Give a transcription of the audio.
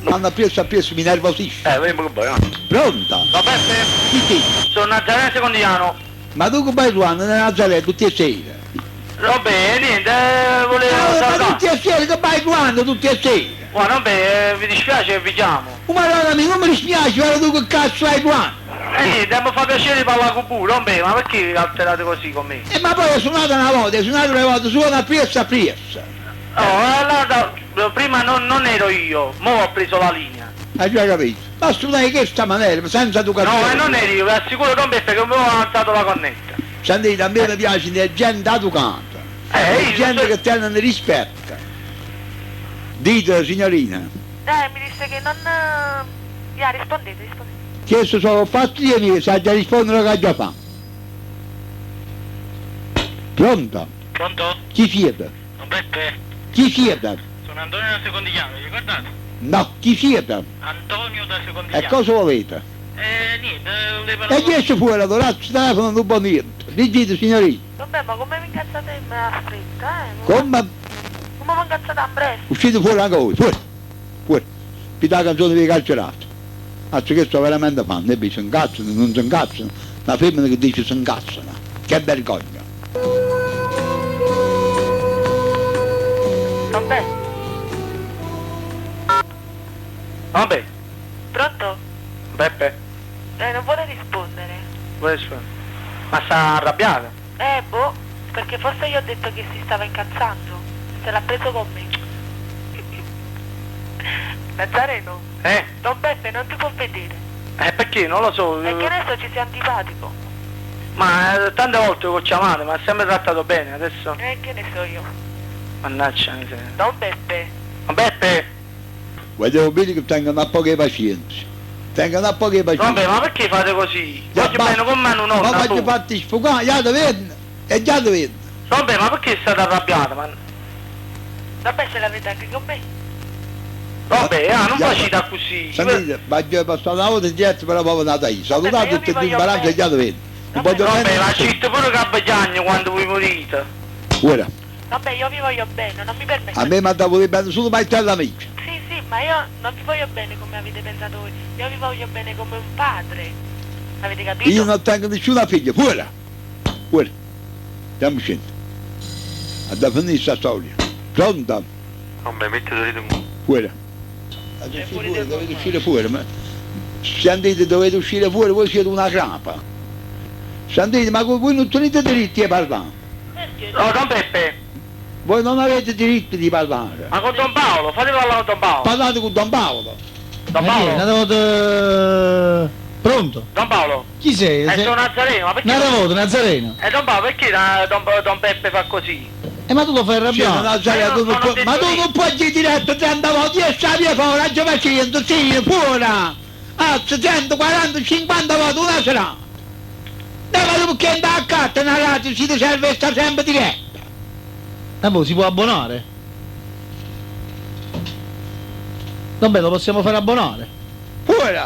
Vanno appriesso appriesso mi innervosisce. Eh, vediamo che vuoi, va. Pronto? Don Peppe? Chi sì? Sono Nazareno Secondigliano. Ma tu che vai trovando nella Nazareno tutte le sere? Vabbè, niente, eh, volevo Ma, ma salutare. tutte le sere che vai trovando tutte le sere? Guarda, vabbè, eh, mi dispiace che vi chiamo. Oh, madonna mia, non mi dispiace, guarda tu che cazzo vai trovando? Eh, niente, mi fa piacere di parlare con voi, vabbè, ma perché vi alterate così con me? E ma poi è suonata una volta, è suonata una volta, suona appresso appresso. No, allora, prima non, non ero io, mo ho preso la linea. Hai già capito? Ma suonare in questa maniera, senza educazione. No, e non ero io, vi assicuro Don Peppe che mi ho alzato la connetta. Sentite, a me mi piace la gente educata. Eh, la io gente so- che tiene rispetto. Dite, signorina, Eh, mi disse che non... eh, Ya, rispondete, rispondete. chiesto solo fatti di miei, sa già rispondere che ha già fatto. Pronto? Pronto? Chi siete? Don Peppe? Chi siete? Sono Antonio da Secondigliano, vi ricordate? No, chi siete? Antonio da Secondigliano. E cosa volete? Eh, niente, volevo E parlare... chi esce fuori, allora il telefono non può niente. Dite, signorina, Vabbè, ma come vi incazzate in me fretta, eh? come Come vi incazzate in presto? uscite fuori anche voi, fuori, fuori. Vi dà la canzone vi carcerate. Anzi che sto veramente fanno, e si incazzano, non si incazzano. La femmina che dice si incazzano. Che vergogna. Vabbè, Vabbè, pronto? Peppe, Eh, non vuole rispondere. vuoi rispondere? Ma sta arrabbiata? Eh, boh, perché forse io ho detto che si stava incazzando. Se l'ha preso con me. Nazareno, Eh? Don Beppe non ti può vedere. Eh, perché? Non lo so. E che adesso ci sei antipatico. Ma eh, tante volte che ho chiamato, ma ha sempre trattato bene, adesso... Eh, che ne so io. Mannaggia miseria. Don Beppe. Ma Beppe, Voglio dire che tengono a poche pazienza. Tengono a poche pazienza. vabbè, ma perché fate così? Già, Voglio basta. bene con me non Ma nonna, voglio tu. farti sfogare, già te vedo, e già te vedo. Vabbè, ma perché state arrabbiata? Ma... Vabbè, se l'avete anche con me. Vabbè, ah, non Già, facite così. Sentite, ma già passata una volta dietro, però proprio andata io. Vabbè, Salutate ma io tutti vi e due in voglio balanza e bene. già te vedo. Non Vabbè. voglio Vabbè, bene ma nessuno. citte pure che quando voi morite. Ora, Vabbè, io vi voglio bene, non mi permetto. a me mi ha dato bene solo mai te l'amico. Sì, sì, ma io non vi voglio bene come avete pensato voi. Io vi voglio bene come un padre. Avete capito? Io non tengo nessuna figlia, fuori! Fuori! Stiamo scendendo. A da finire sta storia. Pronta? Vabbè, mettete lì un... Fuori. Dovete fuori, dovete uscire fuori, ma sentite, dovete uscire fuori, voi siete una crapa. Sentite, ma voi non tenete diritto di parlare. Perché? No, Don Peppe, Voi non avete diritto di parlare. ma con Don Paolo, fate parlare con Don Paolo. Parlate con Don Paolo. Don Paolo, Una volta... Pronto? Don Paolo, Chi sei? eh, Sei- sono Nazareno, ma perché... Un'altra volta, Nazareno. Eh, Don Paolo, perché eh, Don, Don Peppe fa così? Eh, ma tu lo fai Sì, arrabbiare. Nazario, Ma tu io non non ho puoi- detto ma tu niente. non puoi dire diretto 30 volte, io sta via fuori, già facendo, sì, fuori. Anzi, 140, 50 volte una serata. No, ma tu perché andare a carta una radio, si ti serve sta sempre diretta. Eh, boh, si può abbonare. Vabbè, lo possiamo fare abbonare. Fuori.